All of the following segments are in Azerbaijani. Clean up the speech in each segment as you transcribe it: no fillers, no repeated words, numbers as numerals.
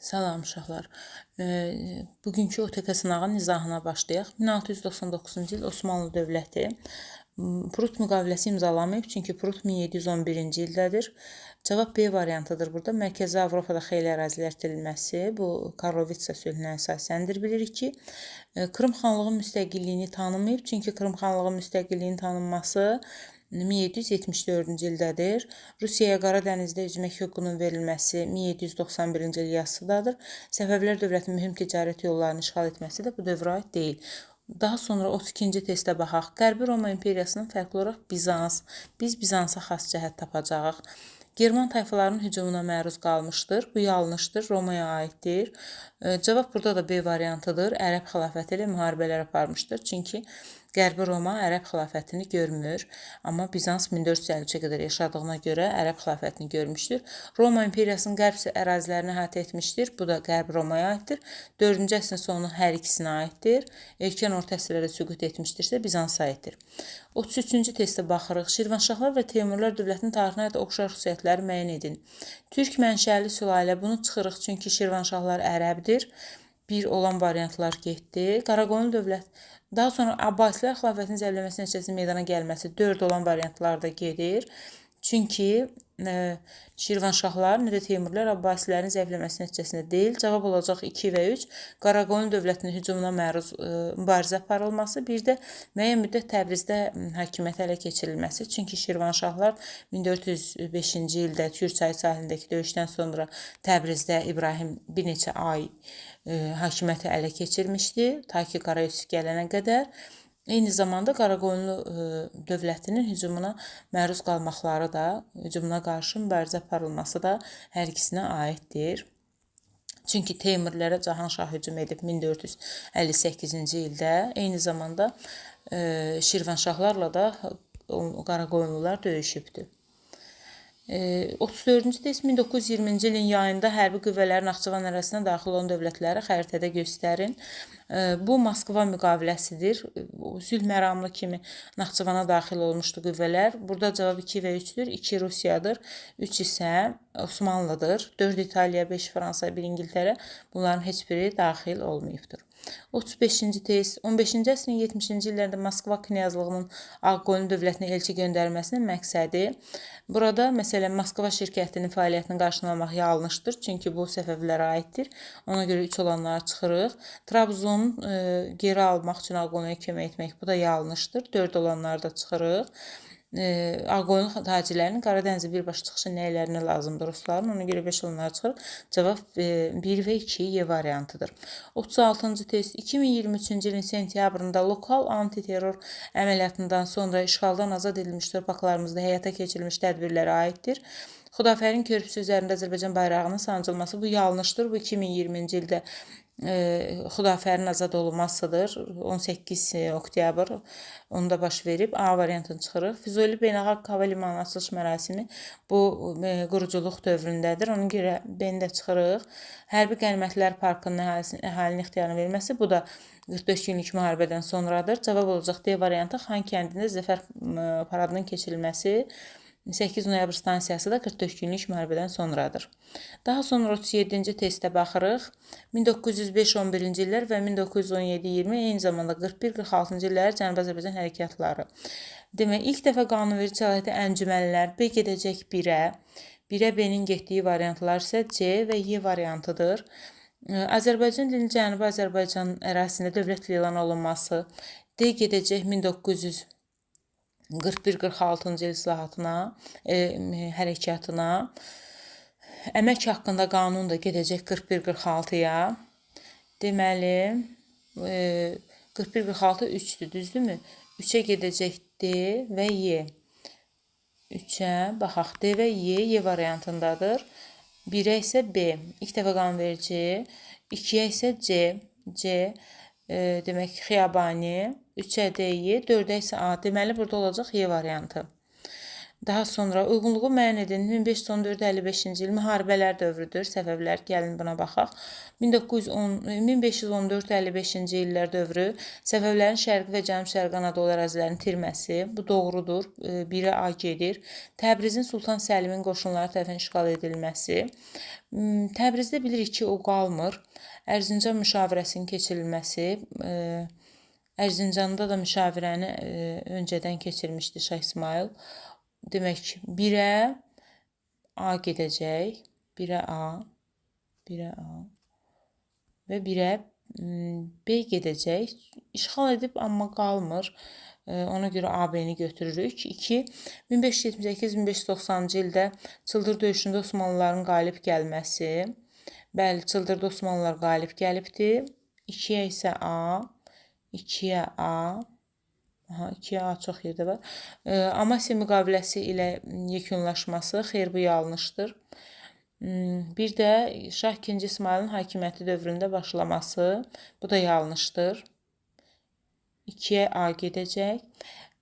Salam uşaqlar. Bugünkü OTK sınağının izahına başlayaq. 1699-cu il Osmanlı dövləti Prut müqaviləsi imzalamayıb, çünki Prut 1711-ci ildədir. Cavab B variantıdır burada. Mərkəzi Avropada xeyli ərazilər itirilməsi bu Karlovitsa sülhünə əsasəndir, bilirik ki. Krım xanlığı müstəqilliyini tanımayıb, çünki Krım xanlığı müstəqilliyinin tanınması 1774-cü ildədir. Rusiyaya Qara dənizdə üzmək hüququnun verilməsi 1791-ci il yazısındadır. Səfəvilər dövlətinin mühüm ticarət yollarını işğal etməsi də bu dövrə aid deyil. Daha sonra 32-ci testə baxaq. Qərbi Roma imperiyasının fərqli olaraq Bizans. Biz Bizansa xas cəhət tapacağıq. German tayfalarının hücumuna məruz qalmışdır. Bu yanlışdır, Romaya aiddir. Cavab burada da B variantıdır. Ərəb xilafəti ilə müharibələr aparmışdır. Çünki Qərbi Roma Ərəb xilafətini görmür, amma Bizans 1453-ə qədər yaşadığına görə Ərəb xilafətini görmüşdür. Roma imperiyasının qərb ərazilərini əhatə etmişdir. Bu da Qərb Romaya aiddir. 4-cü əsrin sonu hər ikisinə aiddir. Erkən orta əsrlərdə süqut etmişdirsə Bizansa aiddir. 33-cü testə baxırıq. Şirvanşahlar və Teymurlar dövlətinin tarixinə aid oxşar xüsusiyyətləri müəyyən edin. Türk mənşəli sülalə, bunu çıxırıq, çünki Şirvanşahlar ərəbdir. Bir olan variantlar getdi. Qaraqoyunlu dövlət, daha sonra Abbasilər xilafətinin zəifləməsi nəticəsində meydana gəlməsi 4 olan variantlar da gedir. Çünki Şirvanşahlar, nə də Teymurlar Abbasilərin zəifləməsi nəticəsində deyil. Cavab olacaq 2 və 3. Qaraqoyunlu dövlətinin hücumuna məruz mübarizə aparılması, bir də müəyyən müddət Təbrizdə hakimiyyəti ələ keçirilməsi. Çünki Şirvanşahlar 1405-ci ildə Kür çayı sahilindəki döyüşdən sonra Təbrizdə İbrahim bir neçə ay hakimiyyəti ələ keçirmişdi, ta ki Qara Yusif gələnə qədər. Eyni zamanda Qaraqoyunlu dövlətinin hücumuna məruz qalmaqları da, hücumuna qarşı mübarizə aparılması da hər ikisinə aiddir. Çünki Teymurlərə Cahanşah hücum edib 1458-ci ildə. Eyni zamanda Şirvanşahlarla da Qaraqoyunlular döyüşübdür. 34-cü test 1920-ci ilin yayında hərbi qüvvələrin Naxçıvan ərazisinə daxil olan dövlətləri xəritədə göstərin. Bu Moskva müqaviləsidir. Sülh məramlı kimi Naxçıvana daxil olmuşdu qüvvələr. Burada cavab 2 və 3-dür. 2 Rusiyadır, 3 isə Osmanlıdır. 4 İtaliya, 5 Fransa, 1 İngiltərə. Bunların heç biri daxil olmayıbdır. 35-ci test 15-ci əsrin 70-ci illərində Moskva knyazlığının Ağqoyunlu dövlətinə elçi göndərməsinin məqsədi. Burada məsələn Moskva şirkətinin fəaliyyətinin qarşısını almaq yanlışdır, çünki bu Səfəvilərə aiddir. Ona görə 3 olanları çıxırıq. Trabzonu geri almaq üçün Ağqoyunluya kömək etmək, bu da yanlışdır. 4 olanları da çıxırıq. Ağqoyunlu tacirlərinin Qaradənizə birbaşa çıxışı nəylərinə lazımdır rusların? Ona görə 5 olanları çıxırıq. Cavab 1 və 2 Y variantıdır. 36-cı test 2023-cü ilin sentyabrında lokal antiterror əməliyyatından sonra işğaldan azad edilmiş torpaqlarımızda həyata keçirilmiş tədbirlərə aiddir. Xudafərin körpüsü üzərində Azərbaycan bayrağının sancılması, bu yanlışdır. Bu 2020-ci ildə Xudafərin azad olunmasıdır. 18 oktyabr onda baş verib. A variantını çıxırıq. Füzuli Beynəlxalq Hava Limanı açılış mərasimi bu quruculuq dövründədir. Ona görə B-ni də çıxırıq. Hərbi Qənimətlər Parkının əhalinin ixtiyarına verilməsi, bu da 44 günlük müharibədən sonradır. Cavab olacaq D variantı. Xan kəndində zəfər paradının keçirilməsi 8 noyabr stansiyası da 44 günlük müharibədən sonradır. Daha sonra 37-ci testə baxırıq. 1905-11-ci illər və 1917-20, eyni zamanda 41-46-cı illər Cənubi Azərbaycan hərəkatları. Demək, ilk dəfə qanunverici səlahiyyəti əncümənlər, B gedəcək 1-ə. 1-ə B-nin getdiyi variantlar isə C və Y variantıdır. Azərbaycan dilinin Cənubi Azərbaycan ərazisində dövlət dili elan olunması, D gedəcək 1941-46-cı il islahatına, hərəkatına. Əmək haqqında qanun da gedəcək 41-46-ya. Deməli, 41-46 3-dür, düzdürmü? 3-ə gedəcək D və Y. 3-ə baxaq. D və Y, Y variantındadır. 1-ə isə B. İlk dəfə qanunverici. 2-yə isə C. C, demək, Xiyabani. 3-ə D, Y, 4-ə isə A. Deməli, burada olacaq Y variantı. Daha sonra uyğunluğu müəyyən edin. 1514-55-ci il müharibələr dövrüdür. Səbəblər, gəlin buna baxaq. 1514-55-ci illər dövrü Səfəvilərin şərqi və cənub-şərqi Anadolu ərazilərinin itirməsi. Bu doğrudur. 1-ə A gedir. Təbrizin Sultan Səlimin qoşunları tərəfindən işğal edilməsi. Təbrizdə bilirik ki, o qalmır. Ərzincan müşavirəsinin keçirilməsi. Ərzincanda da müşavirəni öncədən keçirmişdi Şah İsmayıl. Demək, 1-ə A gedəcək. 1-ə A, 1-ə A və 1-ə B gedəcək. İşğal edib, amma qalmır. Ona görə AB-ni götürürük. 2. 1578-1590-cı ildə Çıldır döyüşündə Osmanlıların qalib gəlməsi. Bəli, Çıldırda Osmanlılar qalib gəlibdi. 2-yə isə A, 2-yə A. Aha, 2-yə A çox yerdə var. Amasya müqaviləsi ilə yekunlaşması, xeyr, bu yanlışdır. Bir də Şah II. İsmayılın hakimiyyəti dövründə başlaması, bu da yanlışdır. 2-yə A gedəcək.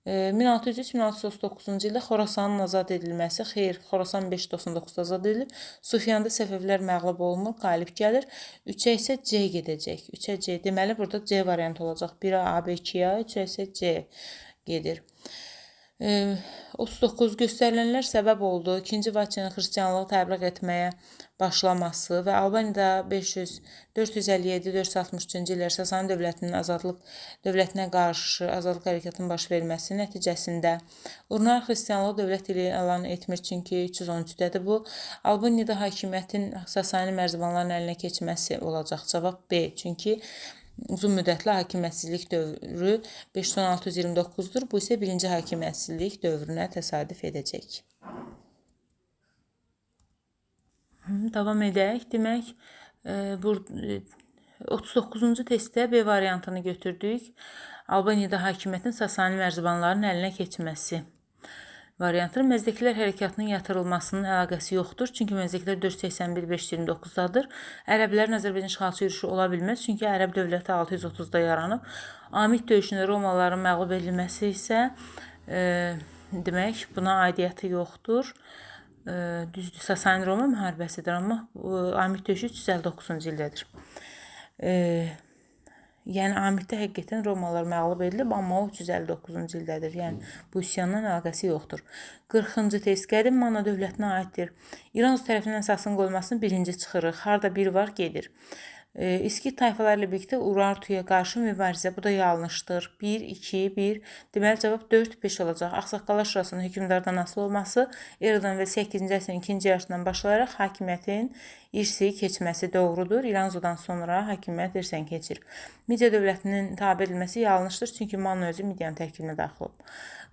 1603-1639-cu ildə Xorasanın azad edilməsi, xeyr, Xorasan 599-da azad edilib. Sufyanda Səfəvilər məğlub olunmur, qalib gəlir. 3-ə isə C gedəcək. 3-ə C. Deməli, burada C variantı olacaq. 1-ə A, B, 2-yə A, 3-ə isə C gedir. 39 göstərilənlər səbəb oldu. 2-ci Vaçenin xristianlığı təbliğ etməyə başlaması və Albaniyada 457-463-cü illər Sasani dövlətinin azadlıq dövlətinə qarşı azadlıq hərəkatının baş verməsi nəticəsində Urnar xristianlığı dövlət dili elan etmir, çünki 313-dədir bu. Albaniyada hakimiyyətin Sasani mərzbanlarının əlinə keçməsi olacaq. Cavab B. Çünki uzun müddətli hakimiyyətsizlik dövrü 516-29-dur. Bu isə birinci hakimiyyətsizlik dövrünə təsadüf edəcək. Davam edək. Demək, bu 39-cu testdə B variantını götürdük. Albaniyada hakimiyyətin Sasani mərzbanlarının əlinə keçməsi variantını. Məzdəkilər hərəkatının yatırılmasının əlaqəsi yoxdur. Çünki Məzdəkilər 481-529-dadır. Ərəblərin Azərbaycan işğalçı yürüşü ola bilməz. Çünki Ərəb dövləti 630-da yaranıb. Amid döyüşündə Romalıların məğlub edilməsi isə demək, buna aidiyyəti yoxdur. Düzdür, Sasani Roma müharibəsidir, amma Amid döyüşü 359-cu ildədir. Yəni Amiddə həqiqətən Romalılar məğlub edilib, amma o 359-cu ildədir. Yəni bu üsyandan əlaqəsi yoxdur. 40-cı test qədim Manna dövlətinə aiddir. İran tərəfindən əsasın qoyulmasını birinci çıxırıq. Harda bir var, gedir. İskit tayfaları ilə birlikdə Urartuya qarşı mübarizə. Bu da yanlışdır. 1, 2, 1. Deməli, cavab 4, 5 olacaq. Ağsaqqallar Şurasının hökmdardan asılı olması eradan və 8-ci əsrin ikinci yarısından başlayaraq hakimiyyətin irsi keçməsi doğrudur. İranzudan sonra hakimiyyət irsən keçir. Midiya dövlətinin tabe edilməsi yanlışdır, çünki Manna özü Midiyanın tərkibinə daxil olub.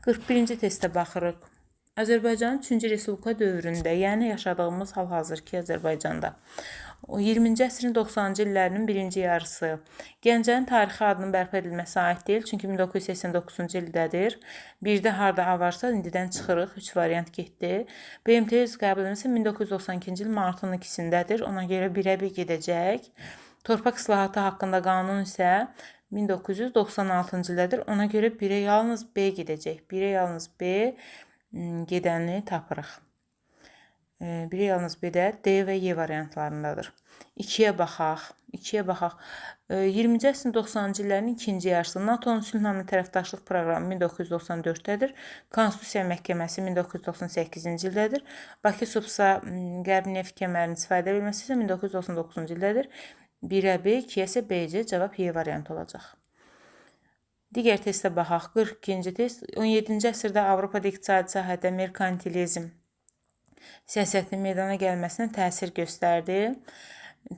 41-ci testə baxırıq. Azərbaycanın 3-cü Respublika dövründə, yəni yaşadığımız hal-hazırki Azərbaycanda 20-ci əsrin 90-cı illərinin birinci yarısı Gəncənin tarixi adının bərpa edilməsi aid deyil, çünki 1989-cu ildədir. Birdə harda A varsa indidən çıxırıq, 3 variant getdi. BMT üzv qəbul edilməsi 1992-ci il martın 2-sindədir, ona görə 1-ə 1 gedəcək. Torpaq islahatı haqqında qanun isə 1996-cı ildədir, ona görə 1-ə yalnız B gedəcək. 1-ə yalnız B gedəni tapırıq. 1-ə yalnız B-də D və Y variantlarındadır. 2-yə baxaq. 2-yə baxaq. 20-ci əsrin 90-cı illərinin ikinci yarısı NATO-nun sülh naminə tərəfdaşlıq proqramı 1994-dədir. Konstitusiya Məhkəməsi 1998-ci ildədir. Bakı-Supsa Qərb neft kəmərinin istifadə edilməsi isə 1999-cu ildədir. 1-ə B, 2-yə isə BC, cavab Y variantı olacaq. Digər testə baxaq. 42-ci test. 17-ci əsrdə Avropada iqtisadi sahədə merkantilizm siyasətinin meydana gəlməsinə təsir göstərdi.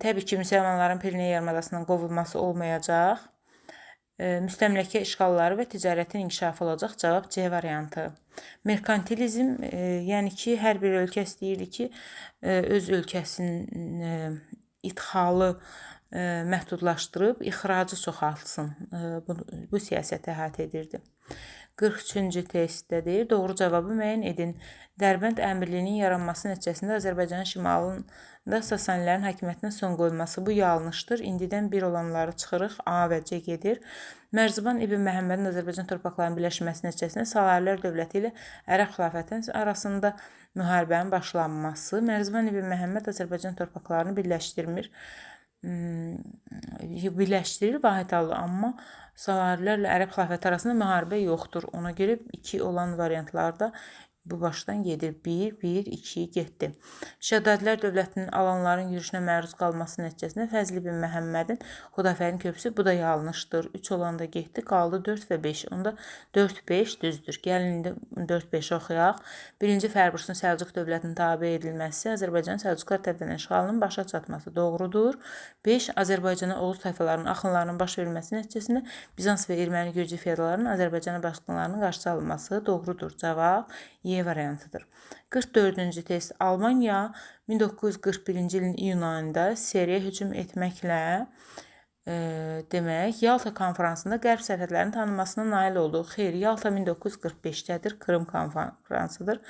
Təbii ki, müsəlmanların Piriney yarımadasından qovulması olmayacaq. Müstəmləkə işğalları və ticarətin inkişafı olacaq. Cavab C variantı. Merkantilizm, yəni ki, hər bir ölkə istəyirdi ki, öz ölkəsinin idxalı məhdudlaşdırıb, ixracı çoxaltsın. Bu siyasəti əhatə edirdi. 43-cü testdədir. Doğru cavabı müəyyən edin. Dərbənd əmirliyinin yaranması nəticəsində Azərbaycanın şimalının Da Sasanilərin hakimiyyətinə son qoyulması, bu yanlışdır. İndidən 1 olanları çıxırıq, A və C gedir. Mərziban İbn Məhəmmədin Azərbaycan torpaqlarının birləşməsi nəticəsində Salarilər dövləti ilə Ərəb xilafətinin arasında müharibənin başlanması. Mərziban İbn Məhəmməd Azərbaycan torpaqlarını birləşdirmir. Birləşdirir vahid alır, amma Salarilərlə Ərəb xilafəti arasında müharibə yoxdur. Ona görə 2 olan variantlarda bu başdan gedir. 1, 1, 2 getdi. Şəddadilər dövlətinin alanların yürüşünə məruz qalması nəticəsində Fəzli ibn Məhəmmədin Xudafərin köprüsü, bu da yanlışdır. 3 olan da getdi, qaldı 4 və 5. Onda 4, 5 düzdür. Gəlin indi 4, 5 oxuyaq. 1-ci Fərbursun Səlcuq dövlətinin tabe edilməsi, Azərbaycan Səlcuqlar tərəfindən işğalının başa çatması doğrudur. 5. Azərbaycana Oğuz tayfalarının axınlarının baş verməsi nəticəsində Bizans və erməni gürcü feodallarının Azərbaycana basqınlarının qarşısı alınması doğrudur. Cavab Y variantıdır. 44-cü test. Almaniya 1941-ci ilin iyun ayında Seriya hücum etməklə demək, Yalta konfransında Qərb sərhədlərinin tanınmasına nail oldu. Xeyr, Yalta 1945-dədir, Krım konfransıdır.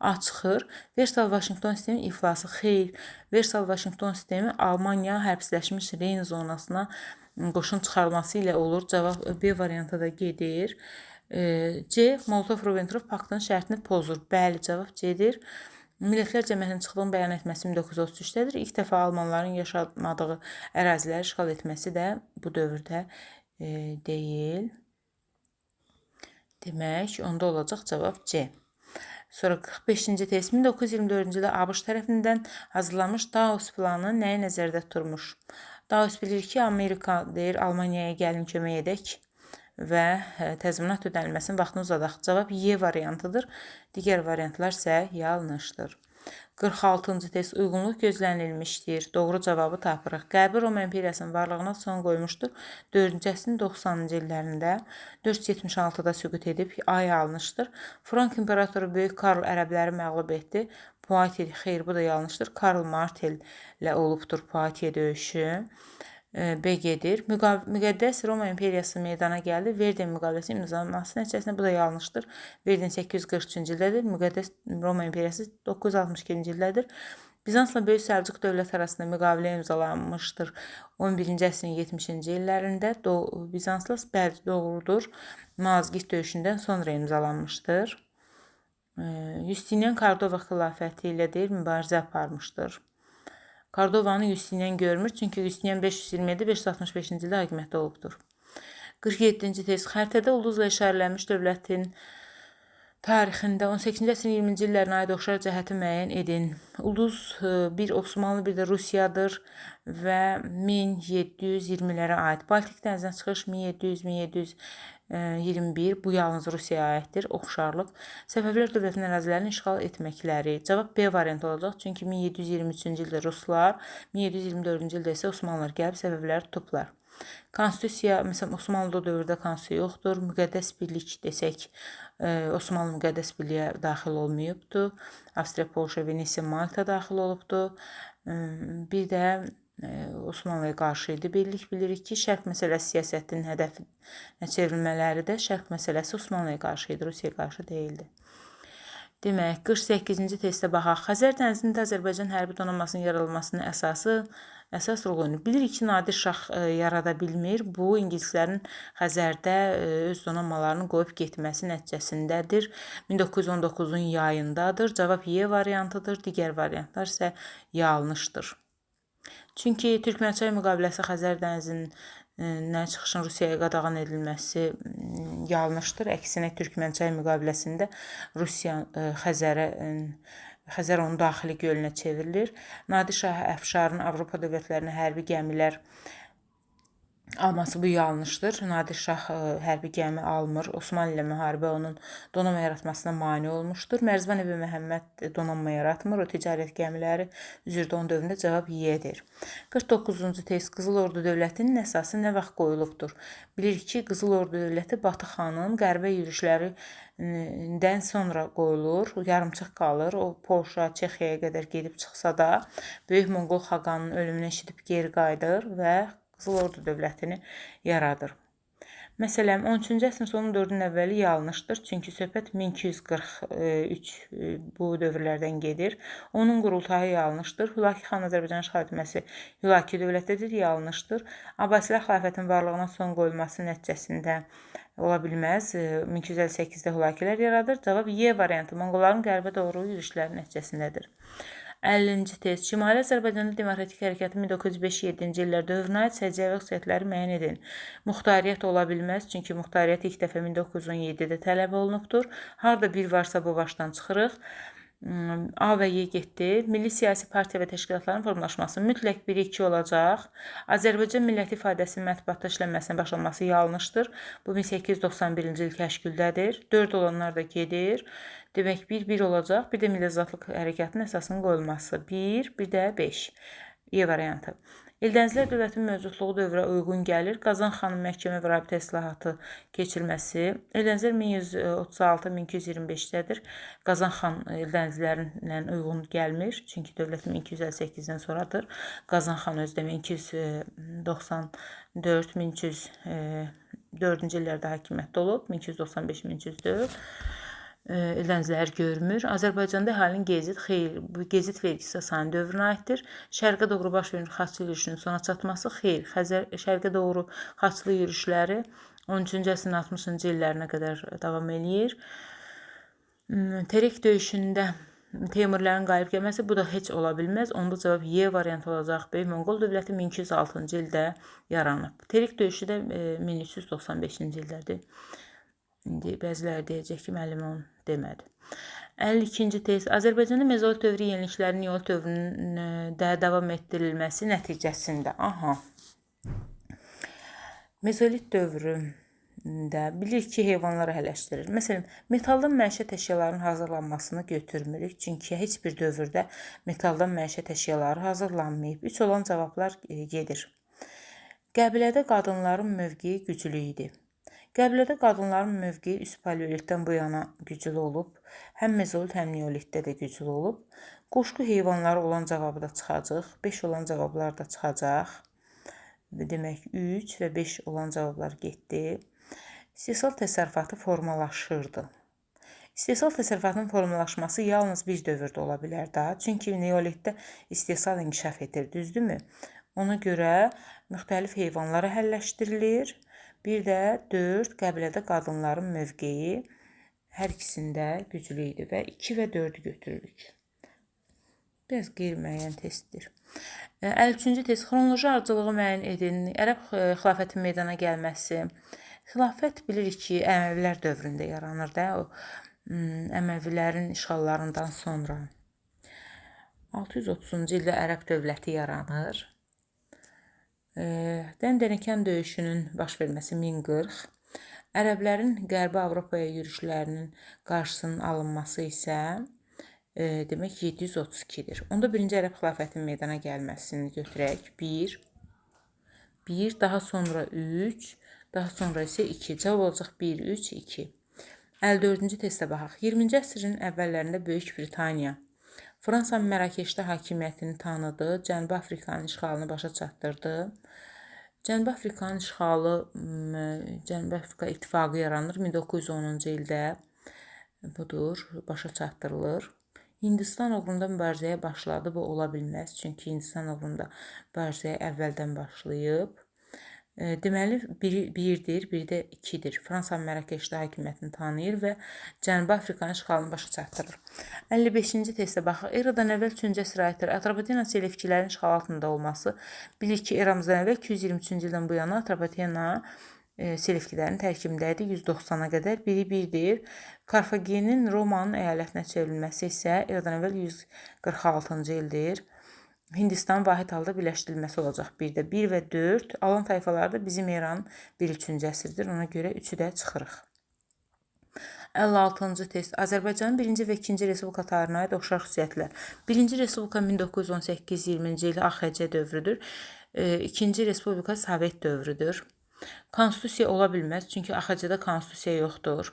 A çıxır. Versal-Vaşinqton sistemi iflası. Xeyr, Versal-Vaşinqton sistemi Almaniya hərbsizləşmiş Reyn zonasına qoşun çıxarılması ilə olur. Cavab B variantı da gedir. C. Molotov-Ribbentrop paktının şərtini pozur. Bəli, cavab C-dir. Millətlər Cəmiyyətinin çıxdığını bəyan etməsi 1933-dədir. İlk dəfə almanların yaşamadığı əraziləri işğal etməsi də bu dövrdə deyil. Demək, onda olacaq cavab C. Sonra 45-ci test. 1924-cü ildə ABŞ tərəfindən hazırlanmış Dawes planı nəyi nəzərdə tutmuş? Dawes bilir ki, Amerika deyir, Almaniyaya gəlin kömək edək və təzminat ödənilməsinin vaxtını uzadaq. Cavab Y variantıdır. Digər variantlar isə yanlışdır. 46-cı test. Uyğunluq gözlənilmişdir. Doğru cavabı tapırıq. Qərbi Roma imperiyasının varlığına son qoymuşdur. 4-cü əsrin 90-cı illərində 476-da süqut edib. A yanlışdır. Frank imperatoru Böyük Karl ərəbləri məğlub etdi. Poitiers, xeyr, bu da yanlışdır. Karl Martel ilə olubdur Poitiers döyüşü. B gedir. Müqəddəs Roma imperiyası meydana gəldi. Verden müqaviləsi imzalanması nəticəsində, bu da yanlışdır. Verden 843-cü ildədir. Müqəddəs Roma imperiyası 962-ci ildədir. Bizansla Böyük Səlcuq dövlət arasında müqavilə imzalanmışdır. 11-ci əsrin 70-ci illərində Bizansla, bəli, doğrudur. Mazgirt döyüşündən sonra imzalanmışdır. Justinian Kordova xilafəti ilə deyir, mübarizə aparmışdır. Kordovanı Justinian görmür, çünki Justinian 527-565-ci ildə hakimiyyətdə olubdur. 47-ci test. Xəritədə ulduzla işarələnmiş dövlətin tarixində 18-ci əsrin 20-ci illərinə aid oxşar cəhəti müəyyən edin. Ulduz bir Osmanlı, bir də Rusiyadır və 1720-lərə aid. Baltik dənizinə çıxış 1700-1721, bu yalnız Rusiyaya aiddir, oxşarlıq. Səfəvilər dövlətinin ərazilərini işğal etməkləri. Cavab B variantı olacaq, çünki 1723-cü ildə Ruslar, 1724-cü ildə isə Osmanlılar gəlib Səfəviləri tutublar. Konstitusiya, məsələn, Osmanlıda o dövrdə konstitusiya yoxdur. Müqəddəs birlik desək, Osmanlı müqəddəs birliyə daxil olmayıbdır. Avstriya, Polşa, Venesiya, Malta daxil olubdur. Bir də Osmanlıya qarşı idi. Birlik bilirik ki, Şərq məsələsi siyasətinin hədəfinə çevrilmələri də Şərq məsələsi Osmanlıya qarşı idi, Rusiyaya qarşı deyildi. Demək, 48-ci testə baxaq. Xəzər dənizində Azərbaycan hərbi donanmasının yaradılmasının əsas rol oynayır. Bilirik ki, Nadir Şah yarada bilmir. Bu, ingilislərin Xəzərdə öz donanmalarını qoyub getməsi nəticəsindədir. 1919-un yayındadır. Cavab Y variantıdır. Digər variantlar isə yanlışdır. Çünki Türkmənçay müqaviləsi Xəzər dənizindən çıxışın Rusiyaya qadağan edilməsi yanlışdır. Əksinə Türkmənçay müqaviləsində Rusiya Xəzər onun daxili gölünə çevrilir. Nadir Şah Əfşarın Avropa dövlətlərinə hərbi gəmilər alması bu yanlışdır. Nadir Şah hərbi gəmi almır. Osmanlı ilə müharibə onun donanma yaratmasına mane olmuşdur. Mərziban İbn Məhəmməd donanma yaratmır. O ticarət gəmiləri üzürdü onun dövründə. Cavab Y-dir. 49-cu test. Qızıl Ordu dövlətinin əsası nə vaxt qoyulubdur? Bilirik ki, Qızıl Ordu dövləti Batı xanın qərbə yürüşlərindən sonra qoyulur, yarımçıq qalır. O Polşa, Çexiyaya qədər gedib çıxsa da Böyük Monqol xaqanının ölümünü eşidib geri qayıdır və Qızıl Ordu dövlətini yaradır. Məsələn, 13-cü əsrin sonu 4-ün əvvəli yanlışdır. Çünki söhbət 1243 bu dövrlərdən gedir. Onun qurultayı yanlışdır. Hülaki xan Azərbaycan işğal etməsi Hülaki dövlətədir, yanlışdır. Abbasilər xilafətinin varlığına son qoyulması nəticəsində ola bilməz. 1258-də Hülakilər yaradır. Cavab Y variantı Monqolların qərbə doğru yürüşləri nəticəsindədir. 50-ci test. Şimali Azərbaycanda demokratik hərəkatın 1905-7-ci illər dövrünə aid səciyyəvi xüsusiyyətləri müəyyən edin. Muxtariyyət ola bilməz, çünki muxtariyyət ilk dəfə 1917-də tələb olunubdur. Harda bir varsa bu başdan çıxırıq. A və Y getdi. Milli siyasi partiya və təşkilatların formalaşması mütləq 1-2 olacaq. Azərbaycan milləti ifadəsinin mətbuatda işlənməsinə başlanması yanlışdır. Bu 1891-ci il təşkildədir. 4 olanlar da gedir. Demək 1-1 olacaq. Bir də milli azadlıq hərəkatının əsasının qoyulması. 1, bir də 5. Y variantı. Eldənizlər dövlətinin mövcudluğu dövrə uyğun gəlir. Qazan xanın məhkəmə və rabitə islahatı keçirməsi. Eldənizlər 1136-1225-dədir. Qazan xan Eldənizlərlə uyğun gəlmir. Çünki dövlət 1258-dən sonradır. Qazan xan özü də 1294-1304-cü illərdə hakimiyyətdə olub. 1295-1304. Eldənizlər görmür. Azərbaycanda əhalinin gezit xeyr, bu gezit vergisi Sasani dövrünə aiddir. Şərqə doğru baş vermiş xaçlı yürüşünün sona çatması xeyr. Şərqə doğru xaçlı yürüşləri 13-cü əsrin 60-cı illərinə qədər davam eləyir. Terek döyüşündə Teymurlərin qalib gəlməsi bu da heç ola bilməz. Onda cavab Y variantı olacaq. Böyük Monqol dövləti 1206-cı ildə yaranıb. Terek döyüşü də 1395-ci ildədir. İndi bəziləri deyəcək ki, müəllim onu demədi. 52-ci test. Azərbaycanda mezolit dövrü yeniliklərinin neolit dövründə davam etdirilməsi nəticəsində. Aha. Mezolit dövründə bilirik ki, heyvanlar əhəlləşdirir. Məsələn, metaldan məişət əşyalarının hazırlanmasını götürmürük. Çünki heç bir dövrdə metaldan məişət əşyaları hazırlanmayıb. 3 olan cavablar gedir. Qəbilədə qadınların mövqeyi güclü idi. Qəbilədə qadınların mövqeyi üst paleolitdən bu yana güclü olub. Həm mezolit, həm neolitdə də güclü olub. Qoşqu heyvanları olan cavabı da çıxacaq. 5 olan cavablar da çıxacaq. Demək, 3 və 5 olan cavablar getdi. İstehsal təsərrüfatı formalaşırdı. İstehsal təsərrüfatının formalaşması yalnız bir dövrdə ola bilər daha. Çünki neolitdə istehsal inkişaf edir, düzdürmü? Ona görə müxtəlif heyvanlar əhəlləşdirilir. Bir də 4 qəbilədə qadınların mövqeyi hər ikisində güclü idi və 2 və 4-ü götürürük. Biraz qeyri-müəyyən testdir. 53-cü test. Xronoloji ardıcılığı müəyyən edin. Ərəb xilafətinin meydana gəlməsi. Xilafət bilirik ki, Əməvilər dövründə yaranır da, o Əməvilərin işğallarından sonra. 630-cu ildə Ərəb dövləti yaranır. Dəndənəkən döyüşünün baş verməsi 1040. Ərəblərin Qərbi Avropaya yürüşlərinin qarşısının alınması isə demək 732-dir. Onda birinci Ərəb xilafətinin meydana gəlməsini götürək. 1, 1, daha sonra 3, daha sonra isə 2. Cavab olacaq 1, 3, 2. 54-cü testə baxaq. 20-ci əsrin əvvəllərində Böyük Britaniya Fransanın Mərakeşdə hakimiyyətini tanıdı, Cənubi Afrikanın işğalını başa çatdırdı. Cənubi Afrikanın işğalı, Cənubi Afrika İttifaqı yaranır 1910-cu ildə. Budur, başa çatdırılır. Hindistan uğrunda mübarizəyə başladı. Bu ola bilməz, çünki Hindistan uğrunda mübarizəyə əvvəldən başlayıb. Deməli, biri 1-dir, biri də 2-dir. Fransanın Mərakeşdə hakimiyyətini tanıyır və Cənubi Afrikanın işğalını başa çatdırır. 55-ci testə baxaq. Eradan əvvəl 3-cü əsrə aiddir. Atropatena Selevkilərin işğal altında olması. Bilirik ki, eramızdan əvvəl 223-cü ildən bu yana Atropatena Selevkilərin tərkibində idi 190-a qədər. Biri 1-dir. Karfagenin Romanın əyalətinə çevrilməsi isə eradan əvvəl 146-cı ildir. Hindistan vahid halda birləşdirilməsi olacaq. Bir də 1 və 4. Alan tayfaları da bizim eranın 1-3-cü əsrdir. Ona görə 3-ü də çıxırıq. 56-cı test. Azərbaycanın 1-ci və 2-ci Respublika tarixinə aid oxşar xüsusiyyətlər. 1-ci Respublika 1918-20-ci il AXC dövrüdür. 2-ci Respublika Sovet dövrüdür. Konstitusiya ola bilməz, çünki AXC-də konstitusiya yoxdur.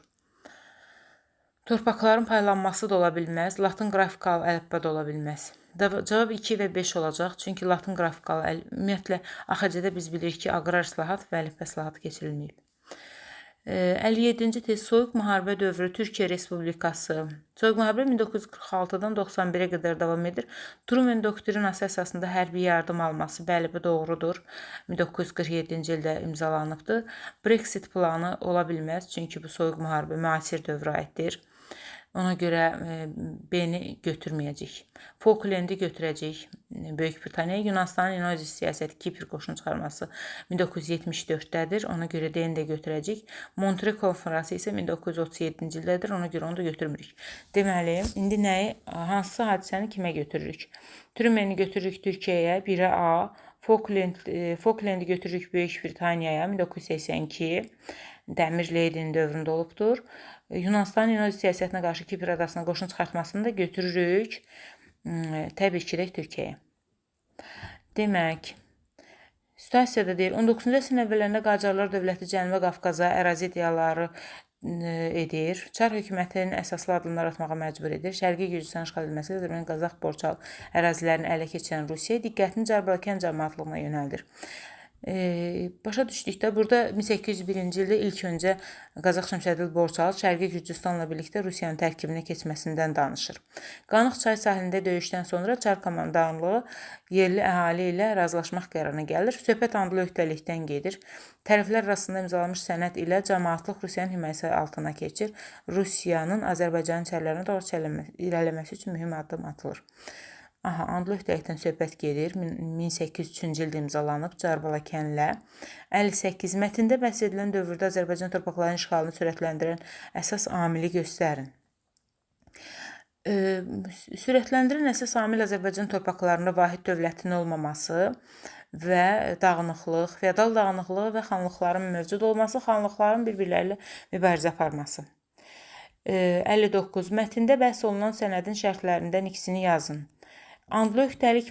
Torpaqların paylanması da ola bilməz, Latın qrafikalı əlifba da ola bilməz. Cavab 2 və 5 olacaq, çünki Latın qrafikalı ümumiyyətlə AXC-də biz bilirik ki, aqrar islahat və əlifba islahatı keçirilməyib. 57-ci test Soyuq müharibə dövrü Türkiyə Respublikası. Soyuq müharibə 1946-dan 91-ə qədər davam edir. Truman doktrinası əsasında hərbi yardım alması, bəli, bu doğrudur. 1947-ci ildə imzalanıbdır. Brexit planı ola bilməz, çünki bu soyuq müharibə müasir dövrə aiddir. Ona görə B-ni götürməyəcəyik. Falklendi götürəcəyik. Böyük Britaniya, Yunanistanın invaziya siyasəti, Kipr qoşunu çıxarması 1974-dədir. Ona görə D-ni də götürəcəyik. Montre konfransı isə 1937-ci ildədir. Ona görə onu da götürmürük. Deməli, indi nəyi, hansı hadisəni kimə götürürük? Trumeni götürürük Türkiyəyə, 1-ə A. Falklendi götürürük Böyük Britaniyaya 1982. Dəmir Leydinin dövründə olubdur. Yunanistanın invaziya siyasətinə qarşı Kipr adasına qoşun çıxartmasını da götürürük. Təbii ki də Türkiyəyə. Demək, situasiyada deyir, 19-cu əsrin əvvəllərində Qacarlar dövləti Cənubi Qafqaza ərazi iddiaları edir. Çar hökumətinin əsaslı addımlar atmağa məcbur edir. Şərqi Gürcüstanın işğal edilməsi Azərbaycan, Qazax, Borçalı ərazilərini ələ keçirən Rusiya diqqətini Cərbalakən cəmaətlığına yönəldir. Başa düşdükdə burada 1801-ci ildə ilk öncə Qazax Şəmşəddin Borçalı Şərqi Gürcüstanla birlikdə Rusiyanın tərkibinə keçməsindən danışır. Qanıq çay sahilində döyüşdən sonra Çar komandanlığı yerli əhali ilə razılaşmaq qərarına gəlir. Söhbət andlı öhdəlikdən gedir. Tərəflər arasında imzalanmış sənəd ilə cəmaətlıq Rusiyanın himayəsi altına keçir. Rusiyanın Azərbaycanın içərilərinə doğru irəliləməsi üçün mühüm addım atılır. Aha, andlı öhdəlikdən söhbət gedir. 1803-cü ildə imzalanıb Cərbalakənlə. 58. Mətndə bəhs edilən dövrdə Azərbaycan torpaqlarının işğalını sürətləndirən əsas amili göstərin. Sürətləndirən əsas amil Azərbaycan torpaqlarında vahid dövlətin olmaması və dağınıqlıq, feodal dağınıqlığı və xanlıqların mövcud olması, xanlıqların bir-birləri ilə mübarizə aparması. 59. Mətndə bəhs olunan sənədin şərtlərindən ikisini yazın. Andlı öhdəlik